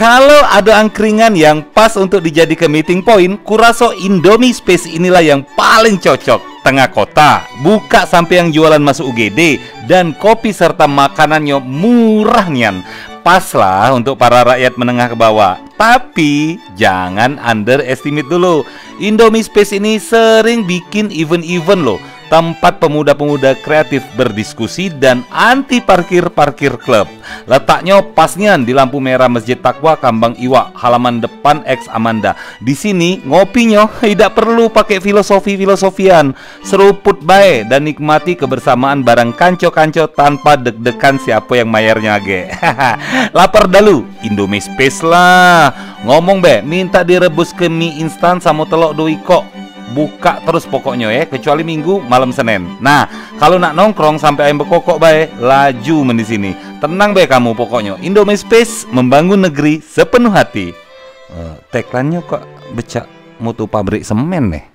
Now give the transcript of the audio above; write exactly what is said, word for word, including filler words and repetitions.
Kalau ada angkringan yang pas untuk dijadikan meeting point, kuraso Indomie Space inilah yang paling cocok. Tengah kota, buka sampai yang jualan masuk U G D, dan kopi serta makanannya murah nian. Pas lah untuk para rakyat menengah ke bawah. Tapi, jangan underestimate dulu. Indomie Space ini sering bikin event-event loh. Tempat pemuda-pemuda kreatif berdiskusi dan anti parkir-parkir klub. Letaknyo pas nian di lampu merah Masjid Takwa, Kambang Iwak, halaman depan Ex Amanda. Di sini, ngopinyo idak perlu pakai filosofi-filosofian. Seruput bae dan nikmati kebersamaan bareng kanco-kanco tanpa deg-degan siapo yang mayarnyo age. Lapar dalu, Indomie Space lah. Ngomong be, minta direbus ke mie instan samo telok duo ikok. Buka terus pokoknyo, eh, kecuali Minggu malam Senin. Nah, kalau nak nongkrong sampai ayam bekokok bae, laju men di sini. Tenang bae kamu pokoknyo. Indomie Space, membangun negeri sepenuh hati. Eh, tagline-nyo kok becak mutu pabrik semen nih.